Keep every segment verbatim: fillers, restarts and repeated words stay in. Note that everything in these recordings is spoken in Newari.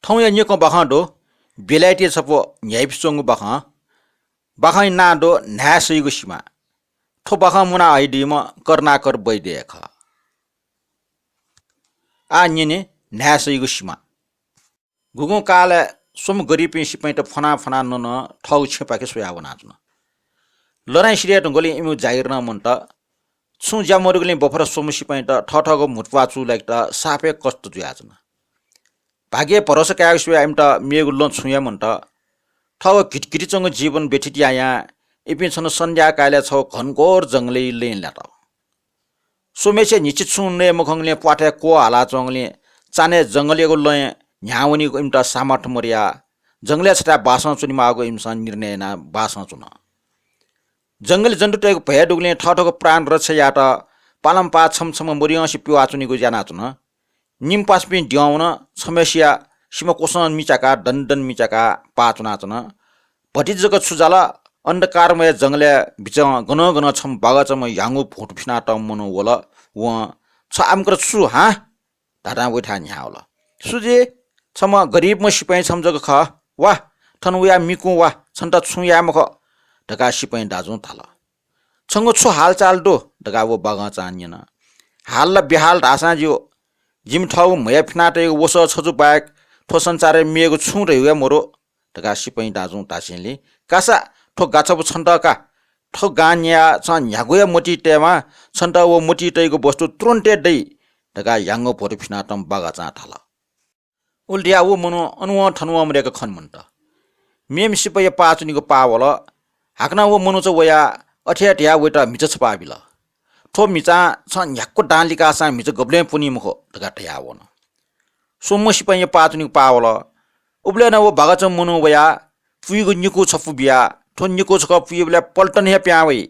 थौंया निकं बाखं दु, बेलायतय् छपु न्ह्याइपुसे च्वंगु बाखं। बाखंया नां दु न्हाय् सइगु सिमा। थ्व बाखं मुना हइदीम्ह करुणाकर वैद्य हे खः। आः न्यने न्हाय् सइगु सिमा। गुगुं कालय् स्वम्ह गरिबपिं सिपाइँत फ्वना फ्वना नं नं थःगु छेँपाखे स्वयाः वनाच्वन। लडाइँ सिधये धुंकूलिं इमिगु जागिर नं मन्त। छुं ज्या मदुगुलिं बफर स्वम्ह सिपाइँत थःथःगु म्हुतुप्वाः चूलाकेत साप हे कष्ट जुयाच्वन। भाग्यय् भरोसा कायेगु सिवाय् इमित मेगु लँ छुं हे मन्त। थःगु घितिघिति च्वंगु जीवन व्यतीत यायां इपिं छन्हु सन्ध्याकालय् छगू घनघोर जंगलय् लँय् लात। स्वम्हेसिया न्हिच्छि छुं नये मखंगुलिं प्वाथय् क्वः हालाच्वंगुलिं चान्हय् जंगलयागु लँय् न्ह्याः वनीगु इमित सामर्थ्य मदयाः जंगलय् छथाय् बासं च्वनेमाःगु इमिसं निर्णय यानाः बासं च्वन। जंगली जन्तुतय्गु भय दुगुलिं थःथःगु प्राण रक्षा यायेत पालंपाः छम्ह छम्ह मदयंसे पिवाः च्वनीगु यानाच्वन। निम्ह पासापिं द्यं वन, छम्हेसिया सिमा क्वसं मिचाकाः दन दन मिचाकाः पाः च्वनाच्वन। भतिचा जक छु जाल, अन्धकारमय जंगलय् बिचं गनं गनं छम्ह बागःचाम्ह ह्याउँगु भुत फिनातःम्ह मनू वल। वं, "छ आमकर छु, हां?" धाधां वइथाय् न्ह्यावल। "सु जुइ? छम्ह गरिबम्ह सिपाइँ छम्ह जक खः। वा, थन वयाः मिकुं वा, छन्त छुं याये मखु," धकाः सिपाइँ दाजुं धाल। "छंगु छु हालचाल दु?" धकाः व बागःचां न्यन। "हाल ला बेहाल धाःसां ज्यू। जिमि थःगु म्हया फिनातयागु वसः छजु बाहेक थ्व संसारय् मेगु छुं धइगु हे मदु," धकाः सिपाइँ दाजुं धासेंलि, "कासा, थ्व गाछापु छन्त का। थ्व गां न्यायाः छं न्ह्यागु हे मतिइ तयेमाः, छन्त व मतिइ तइगु वस्तु तुरुन्त हे दइ," धकाः ह्याउँगु भुत फिनातःम्ह बागःचां धाल। उलि धयाः व मनू अन वं थन वं मदय्क खने मन्त। मेम्ह सिपाइँया पाः च्वनीगु पाः वल। हाकनं व मनूचा वयाः अथे हे धयाः वयात म्हिचा छपाः बिल। "थ्व म्हिचां छं न्ह्याक्व दां लिकाःसां म्हिचा गबलें पुनी मखु," धकाः धयावन। स्वम्ह सिपाइँया पाः च्वनीगु पाः वल। उबलय् नं व बागःचाम्ह मनू वयाः पुइगु निकू छपु बियाः थ्व निकू छकः पुइबलय् पल्टन हे पिहां वइ।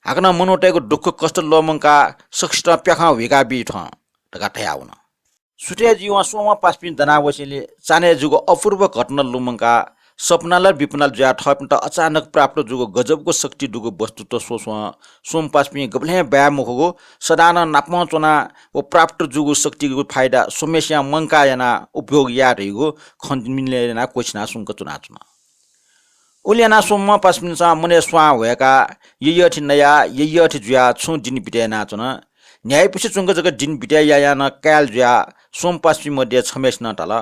हाकनं मनूतय्गु दुःख कष्ट लुमंकाः सकसितं प्याखं हुइका बी थ्वँ धकाः धयावन। सुथय् जुइवं स्वम्ह पासापिं दनावसेंलि चान्हय् जूगु अपूर्व घटना लुमंकाः सपनालाल बिपनालाल जुयाः थःपिन्त अचानक प्राप्त जूगु गजबगु शक्ति दुगु वस्तुत स्वस्वं स्वम्ह पासापिं गबलें बाये मखुगु, सदां नं नापं च्वनाः व प्राप्त जूगु शक्तिगु फाइदा स्वम्हेसियां मंकाः यानाः उपभोग याये धइगु खँ मिलय् यानाः क्वःछिनाः सुंक च्वनाच्वन। उलि यानाः स्वम्ह पासापिन्सं मनय् स्वां ह्वय्काः यःयःथि नयाः यःयःथि जुयाः छुं दिं बिते यानाच्वन। न्ह्याइपुसे च्वंक जक दिं बिते यायां नं काय्ल जुयाः स्वम्ह पासापिं मध्ये छम्हेसिनं धाल,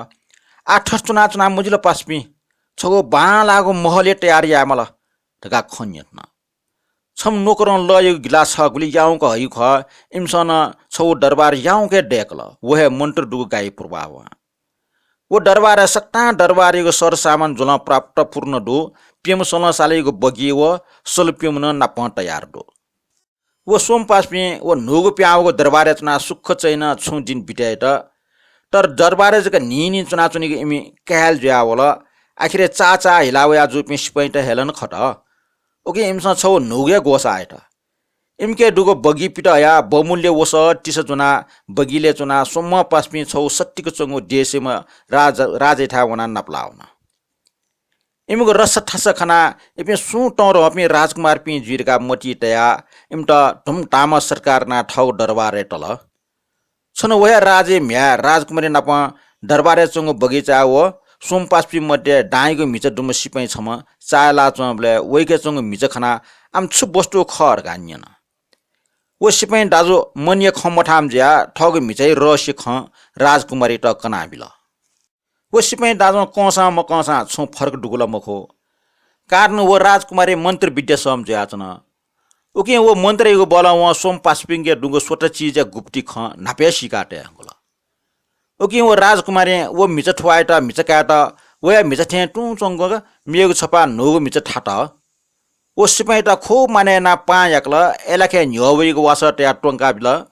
"आः थथे च्वनाच्वना मजिल पासापिं, छगू बांलाःगु महल हे तयार यायेमाल," धकाः खँ न्ह्यथन। छम्ह नोकरं लःयागु गिलास छःगुलिं याउँक हइगु खः, इमिसं नं छगू दरबार याउँक हे दय्कल। व हे मन्त्र दुगु गायी प्रभावं। व दरबारय् सकतां दरबारयागु सरसामान ज्वलं प्राप्त पूर्ण दु। प्यम्ह सलं सालयागु बगी व सल प्यम्ह नं नापं तयार दु। व स्वम्ह पासापिं व न्हूगु पिहां वःगु दरबारय् च्वनाः सुख चइन छुं दिं बिते यात। तर दरबारय् जक न्हिं न्हिं च्वनाच्वनीगु इमि काय्ल जुयावल। आखिरय् चाःचाः हिला वया जूपिं सिपाइँत हे ला खत। उकिं इमिसं छगू न्हूगु हे ग्वसाः यात। इमिके दुगु बगी पित हयाः बहुमूल्य वसः तिसा ज्वनाः बगिलय् च्वनाः स्वम्ह पासापिं छगू सत्तिक च्वंगु देशय्म्ह राज-, राजायाथाय् वनाः नापलाः वन। इमिगु रसा थासा खनाः इपिं सुं तःधंपिं राजकुमारपिं जुइ धकाः मतिइ तयाः इमित धुमधामं सत्कार यानाः थःगु दरबारय् तल। छन्हु व हे राजाया म्ह्याय् राजकुमारी नाप दरबारय् च्वंगु बगैँचाय् व स्वम्ह पासापिं मध्ये दांयागु म्हिचा दुम्ह सिपाइँ छम्ह चाःहिला च्वंबलय् वइके च्वंगु म्हिचा खनाः आम छु वस्तु खः धकाः न्यन। व सिपाइँ दाजु मनया खँ मथाम्ह जुयाः थःगु म्हिचाया रहस्य खँ राजकुमारीत कनाबिल। व सिपाइँ दाजुं कंसां मकंसां छुं फरक दुगु ला मखु। कारण व राजकुमारी मन्त्र विद्या सःम्ह जुयाच्वन। उकिं व मन्त्रयागु बलं वं स्वम्ह पासापिंके दुगु स्वत चिजया गुप्ति खँ न्हापा हे सीका तये हंगुल। उकिं व राजकुमारीं व म्हिचा थुवाःयात म्हिचा कायेत वया म्हिचा थें तुं च्वंगु मेगु छपा न्हूगु म्हिचा थात। व सिपाइँत खुब मानय् यानाः पाहां याकल, अय्‌लाखे न्ह्यः वइगु वासः तयाः त्वंकाबिल।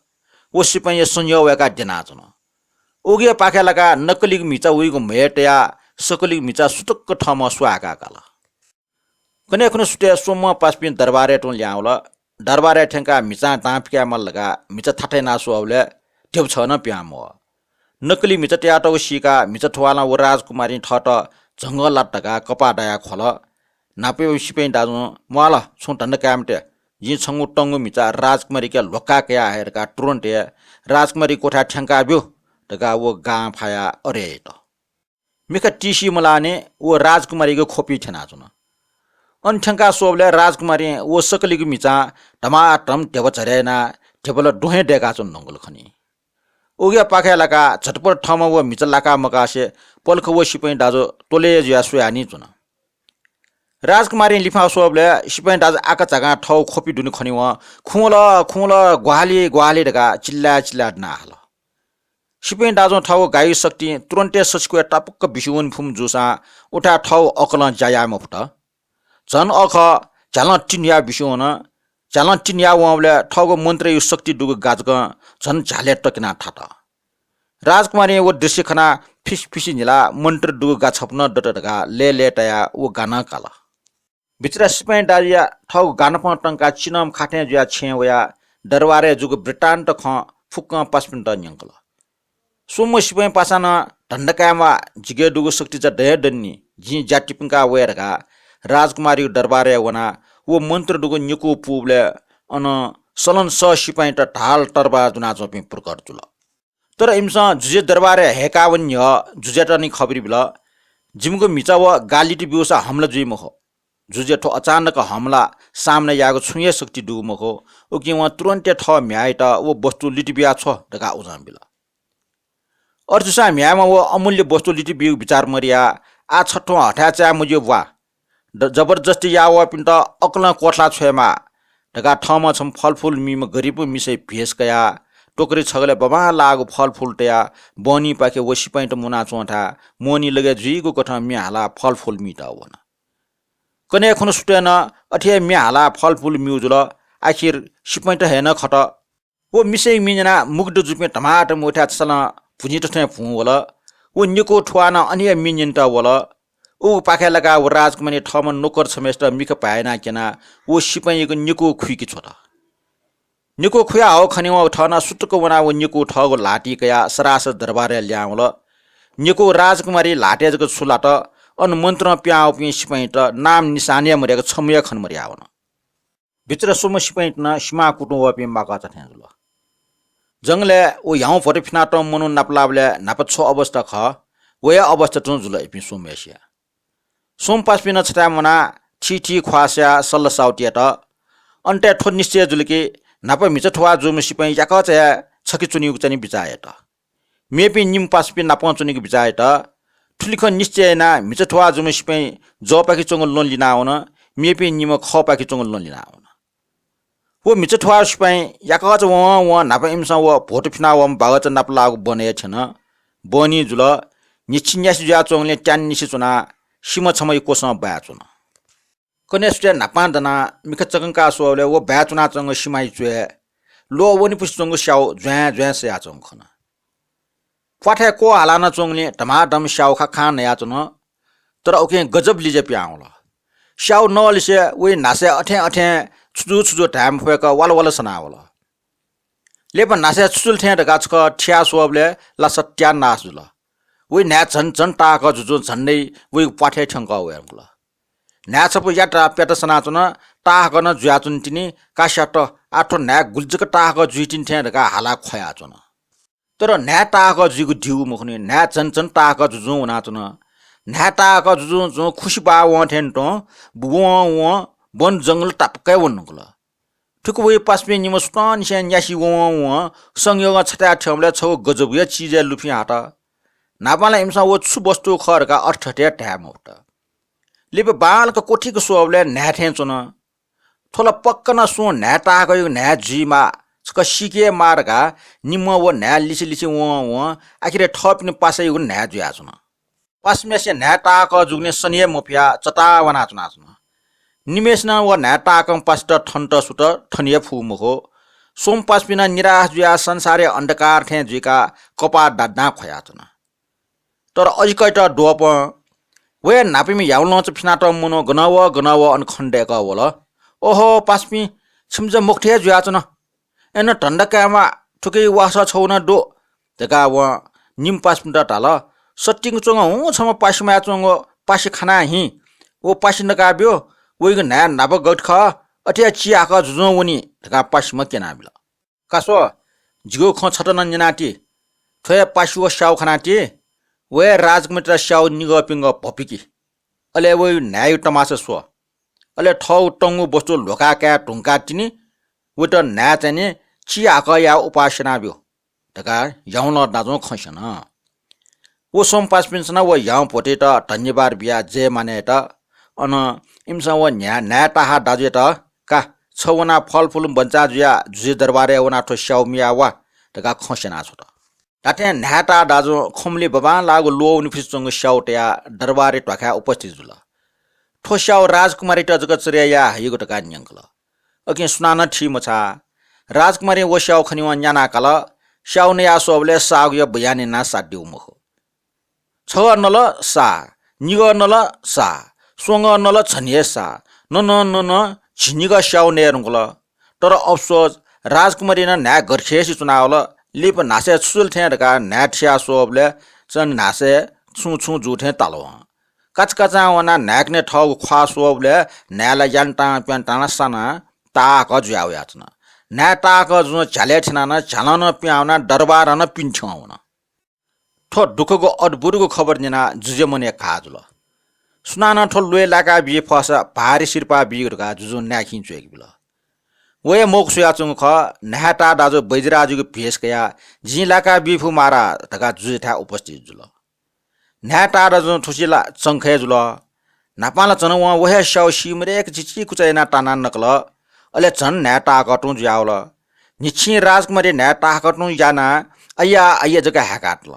व सिपाइँया संयः वय्‌काः द्यनाच्वन। उकिया पाखे लाकाः नक्कलिगु म्हिचा वइगु म्हय् तयाः सकलिगु म्हिचा सुतुक्क थःम्हं स्वाय्‌काः काल। कन्हय् खुन्हु सुथय् स्वम्ह पासापिं दरबारय् तुं ल्याहां वल। दरबारय् थ्यंकाः म्हिचां दां पिकायेमाल धकाः म्हिचा थाता यानाः स्वःबलय् ध्यबा छगः नं पिहां मवः। नक्कली म्हिचा तयातःगु सीकाः म्हिचा थुवालं व राजकुमारीं थःत झंगः लात धकाः कपाः दायाः ख्वल। न्हापायागु सिपाइँ दाजुं, "म्वाःल, छुं धन्दा काये मते। जिं छंगु तंगु म्हिचा राजकुमारीके ल्ह्वक्का कयाः हये" धकाः तुरुन्त हे "राजकुमारी क्वथाय् थ्यंकाब्यु" धकाः व गां फायाः अरे यात। मिखा तिसी मलाःनि व राजकुमारीयागु ख्वपि थ्यनाच्वन। अन थ्यंकाः स्वःबलय् राजकुमारीं व सकलेगु म्हिचां धमाधम ध्यबा झरे यानाः ध्यबा ला दुहें दय्‌काच्वने धुंकल खनी। उकिया पाखे लाकाः झटपट थःम्हं व म्हिचा लाका मकासे पलख व सिपाइँ दाजु त्वलय् जुयाः स्वयाः निच्वन। राजकुमारीं लिफां स्वःबलय् सिपाइँ दाजु आकाझाकां थःगु ख्वपि दुने खनेवं खुँ वल, खुँ वल, ग्वाहालि, ग्वाहालि धकाः चिल्लाय् चिल्लाय् दनाः हाल। सिपाइँ दाजुं थःगु गायु शक्तिं तुरुन्ते सछिक्वय् तापाक्क बिस्युं वने फुम्ह जूसां उथाय् थःगु अकलं ज्या याये मफुत। झन अखः झ्यालं तिन्हुयाः बिस्युं वन। झ्यालं तिन्हुयाः वंबलय् थःगु मन्त्रया शक्ति दुगु गाजकं झन झ्यालय् तक्यनाः थात। राजकुमारीं व दृश्य खनाः फिसफिस न्हिलाः मन्त्र दुगु गा छपु नं दत धकाः लय्‌लय्‌तायाः व गा नं काल। बिचरा सिपाइँ दाजुया थःगु गानपं तंकाः चिनंम्ह खाथें जुयाः छेँय् वयाः दरबारय् जूगु वृत्तान्त खँ फुक्कं पासापिन्त न्यंकल। स्वम्ह सिपाइँ पासां नं धन्दा कायेम्वाः, जिके दुगु शक्ति जा दये दनि, जिं ज्या तिपिंका वये धकाः राजकुमारीगु दरबारय् वनाः व मन्त्र दुगु निकू पूबलय् अन सलंसः सिपाइँत ढाल तरवार ज्वनाच्वंपिं प्रकट जुल। तर इमिसं जुजुया दरबारय् हय्‌काः वने न्ह्यः जुजुयात निं खबर बिल, जिमिगु म्हिचा व गा लित ब्यूसा हमला जुइ मखु। जुजुया थ्व अचानक हमला सामना यायेगु छुं हे शक्ति दुगु मखु। उकिं वं तुरुन्ते थः म्ह्याय्‌यात व वस्तु लित बियाछ्व धकाः उजं बिल। अथे जूसां म्ह्याय्‌म्ह व अमूल्य वस्तु लित बीगु बिचाः मरियाः आः छ थ्वं हथाय् चाये मज्यू ब्वाः। द-, जबरजस्ती याः वःपिन्त अकलं क्वथला छ्वयेमाः धकाः थःम्हं छम्ह फलफुल मीम्ह गरिब मिसाया भेष कयाः टोकरी छगलय् बबांलाःगु फलफुल तयाः बहनीपाखे व सिपाइँत मुनाच्वंथाय् मोहनी लगय् जुइगु कथं म्ये हालाः फलफुल मीत वन। कन्हय् खुन्हु सुथय् नं अथे हे म्ये हालाः फलफुल म्यू जुल। आखिर सिपाइँत हे नं खत। व मिसाया मि न्यनाः मुग्ध जूपिं धमाधम वथाय् छसलं भुजिंत थें भुं वल। व निकू थुवाः नं अन हे मि न्यनेत वल। उगु पाखे लाकाः व राजकुमारीं थःम्हं नोकर छम्हय्‌सित मिखा भाय् यानाः क्यनाः व सिपाइँयागु निकू खुइके छ्वत। निकू खुया हःगु खनेवं थः नं सुतुक्क वनाः व निकू थःगु ल्हातिइ कयाः सरासर दरबारय् ल्याहां वल। निकू राजकुमारीया ल्हातय् जक छु लात, अन मन्त्रं पिहां वःपिं सिपाइँत नाम निशान हे मदय्‌क छम्ह हे खने मदयावन। बिचरा स्वम्ह सिपाइँत नं सिमां कुतुं वःपिं माकःचा थें जुल। जंगलय् व ह्याउँ भ्वत फिनातःम्ह मनू नापलाःबलय् न्हापा छु अवस्था खः, व हे अवस्था तुं जुल इपिं स्वम्हय्‌सिया। स्वम्ह पासापिं नं छथाय् मुनाः थीथी ख्वाः स्याः सल्लासाउति यात। अन्तय् थ्व निश्चय जुल कि न्हापा म्हिचा थुवाः जूम्ह सिपाइँ याकःचा हे छखे च्वनीगु चाहिँ बिचाः यात। मेपिं निम्ह पासापिं नापं च्वनीगु बिचाः यात। थुलि खँ निश्चय यानाः म्हिचा थुवाः जूम्ह सिपाइँ जःपाखे च्वंगु लं लिनावन, मेपिं निम्ह खःपाखे च्वंगु लं लिनावन। व म्हिचा थुवाः सिपाइँ याकःचा वं वं न्हापा इमिसं व भ्वत फिनावःम्ह बागःचा नापलाःगु बन हे थ्यन। बहनी जुल। न्हिच्छि न्यासि जुयाच्वंगुलिं त्याननिसें च्वनाः सिमा छम्हया क्वसं बाय् च्वन। कन्हय् सुथय् न्हापां दनाः मिखा चकंकाः स्वःबलय् व बाय् च्वनाच्वंगु सिमाया च्वय् ल्वः वनेपुसे च्वंगु स्याउ ज्वाँय् ज्वाँय् सयाच्वंगु खन। प्वाथय् क्वः हालाः नं च्वंगुलिं धमाधम स्याउ खाखां नयाच्वन। तर उकिं गजब लिज्या पिहां वल। स्याउ नःलिसे वइ न्हासय् अथें अथें छु जू छु जू धाये मफय्‌क वाला वाला सनावल। लिपा न्हासय् छु जुल थें धकाः छकः थियाः स्वःबलय् ला सत्यानाश जुल। वइ न्हाय् झन झन ताहाकः जुजुं झन्डै वइगु प्वाथय् थ्यंकः वय्‌कल। न्हाय् छपु यात प्यात सनाच्वन, ताहाकः नं जुयाच्वन तिनि, का स्यात, आः थ्व न्हाय् गुलि जक ताहाकः जुइ तिनि थें धकाः हालाः ख्वयाच्वन। तर न्हाय् ताहाकः जुइगु दिउ मखुनि, न्हाय् झन झन ताहाकः जुजुं वनाच्वन। न्हाय् ताहाकः जुजुं जुं खुसि बाः वं थें तुं वं वं वन जंगल तापाक्क हे वने धुंकल। थुकि वइ पासापिं निम्ह सुथंनिसें न्यासि वं वं संयोगं छथाय् थ्यंबलय् छगू गजबया चिजय् लुफिं हात। न्हापां ला इमिसं व छु वस्तु खः धकाः अथे थथे धाये मफुत। लिपा बांलाक क्वथिक स्वःबलय् न्हाय् थें च्वन। थ्व ला पक्क नं सुं न्हाय् ताहाकःयागु न्हाय् जुइमाः, छकः सीके हे माः धकाः निम्हं व न्हाय् लिसे लिसे वं वं आखिरय् थःपिनि पासायागु न्हाय् जुयाच्वन। पासाम्हेसिया न्हाय् ताहाकः जूगुलिं सने हे मफयाः चताः वनाच्वनाच्वन। निम्हेसिनं व न्हाय् ताहाकं पासात थनेत सुत, थने हे फु मखु। स्वम्ह पासापिं नं निराश जुयाः संसारया अन्धकार थें जुइकाः कपाः दादां ख्वयाच्वन। तर अजिकय्‌त द्वपं व हे न्हापांम्ह ह्याउँलंचा फिनातःम्ह मनू गन वः गन वः अन खनेदय्‌कः वल। ओहो पासापिं, छिमि जा मखुथें हे जुयाच्वन। अय्‌नं धन्दा कायेमाः, थुकिया वासः छगू नं दु धकाः वं निम्ह पासापिन्त धाल। सत्तिंक च्वंगु हुँ छम्ह पासिमाय् च्वंगु पासि खानाः हिँ, व पासि नकाब्यु, वइगु न्हाय् न्हापा गथे खः अथे हे चिहाकः जुजुं वनी धकाः पासिम्हं क्यनाबिल। का स्व, जिगु खँ छता नं न्यनाति। थ्व हे पासि व स्याउ खनाति। वया राजकुमारीत स्याउ निगःपिंगः भपिकी। अले वयु न्हाय्‌यु तमासा स्व। अले थःगु तंगु वस्तु ल्ह्वका काये धुंकाः तिनि वइत न्हाय् चाहिँ नि चिहाकः याः उपास यानाब्यु धकाः ह्याउँलं दाजुं खँ स्यन। व सोमपासापिन्सं नं व ह्याउँभ्वतय्‌त धन्यवाद बियाः जयमानय् यात। अन इमिसं व न्हाय्, न्हाय् ताहा दाजुयात, "का, छ वनाः फलफुल बन्चा जुयाः जुजुया दरबारय् वनाः थ्व स्याउ मिया वा" धकाः खँ स्यनाछ्वत। धात्थें न्हाय् ताहा दाजुं खंबलय् बबांलाःगु ल्वःवने फुसे च्वंगु स्याउ तयाः दरबारय् ध्वाखाय् उपस्थित जुल। थ्व स्याउ राजकुमारीत जक चर्या याये हइगु धकाः न्यंकल। अकिं सुनानं थी मछाः। राजकुमारीं व स्याउ खनेवं न्याना काल। स्याउ नया स्वःबलय् साःगुया बयान यानाः साध्यु मखु। छगः नल साः, निगः नल साः, स्वंगः नल झन हे साः। ननं ननं झिंनिगः स्याउ नये धुंकल। तर अफसोस, राजकुमारीं नं न्हाय् गरखेसि च्वनावल। लिपा न्हासय् छु जुल थें धकाः न्हाय् थिया स्वःबलय् च्वंगु न्हासय् छुं छुं जू थें ताल वं। काचाकाचां वनाः न्हाय्‌कने थःगु ख्वाः स्वःबलय् न्हाय् ला यान्तां प्यन्तां ला सानाः ताहाकः जुया वयाच्वन। न्हाय् ताहाकः जुजुं झ्यालय् थ्यनाः नं, झ्यालं नं पिहां वनाः दरबारं नं पिने थ्यं वन। थ्व दुःखगु अद्भुतगु खबर न्यनाः जुजुया मनय् घाः जुल। सुनानं थ्व ल्वय् लाकाबी फःसा भारी सिरपाः बीगु धकाः जुजुं न्हाय्‌खिं च्वय्‌के बिल। व हे मौका स्वयाच्वंगु खः। न्हाय् ताहा दाजु बैजराजयागु भेष कयाः जिं लाकाबी फु महाराज धकाः जुजुयाथाय् उपस्थित जुल। न्हाय् ताहा दाजुं थुसी ला चंखय् जुल। न्हापां ला झन वं व हे स्याउ सीमदय्‌क चिचिकुचा यानाः तानाः नकल। अले झन न्हाय् ताहाकः तुं जुयावल। न्हिच्छिं राजकुमारी न्हाय् ताहाकः तुं यानाः अय्‌या अय्‌या जक हाय्‌कातल।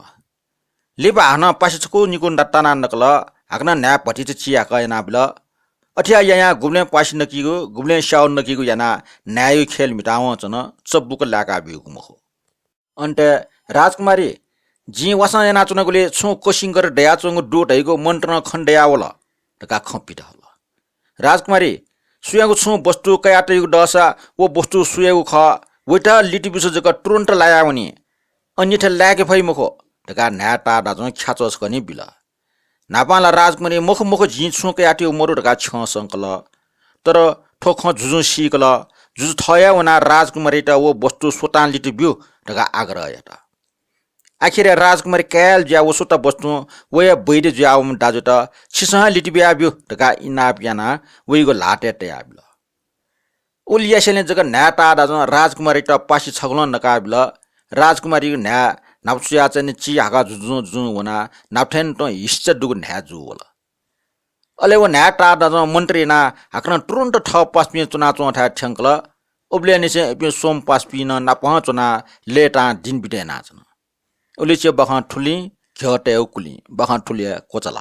लिपा हानं पासे छकू निकू तानाः नकल। हाकनं न्हाय् भतिचा चिहाकः यानाबिल। अथे यायां गुबलें पासे नकीगु, गुबलें स्याउ नकीगु यानाः न्हाय्‌यु खेल म्हितावं च्वन, चबुक लाय्‌काब्यूगु मखु। अन्तय् राजकुमारी, जिं वासं यानाच्वनागुलिं छुं कसिंकर दयाच्वंगु दु धइगु मन्त्रं खँ दयावल धकाः खँ पित हल। राजकुमारी, सुयागु छुं वस्तु कयातयागु दःसा व वस्तु सुयागु खः, वइत लित बिसँ जक तुरुन्त लायावनी। अन्यथा लाय्‌के फइ मखु धकाः न्हाय् ताहा दाजुं ख्याच्वः छकः निं बिल। न्हापां ला राजकुमारीं मखु मखु, जिं छुं कयातयागु मदु धकाः छ्यं संकल। तर थ्व खँ जुजुं सीकल। जुजु थः हे वनाः राजकुमारीत व वस्तु स्वतां लित ब्यु धकाः आग्रह यात। आखिरय् राजकुमारी काय्‌ल जुयाः व स्वता वस्तुं वया बैद्य जुयावःम्ह दाजुत छिसं हे लित बियाब्यु धकाः इनाप यानाः वइगु ल्हातय् तयाबिल। उलि यासेंलि जक न्हाय् ताहा दाजुं राजकुमारीत पासे छगलं नकाबिल। राजकुमारीया न्हाय् न्हापा सुयाः चाहिँ चिहाकः जुजुं जुजुं वनाः न्हापा थें तुं हिस्चा दुगु न्हाय् जूवल। अले व न्हाय् ताहा दाजुं मन्त्र यानाः हाकनं तुरुन्त थः पासापिं च्वनाच्वंथाय् थ्यंकल। उबलय्‌निसें इपिं सोमपासापिं नं नापं च्वनाः लय्‌तां दिं बिदा यानाच्वन। उलिचे बाखं थुलिं, घ्यः तयेगु कुलिं, बाखं थुलिया क्वचाल।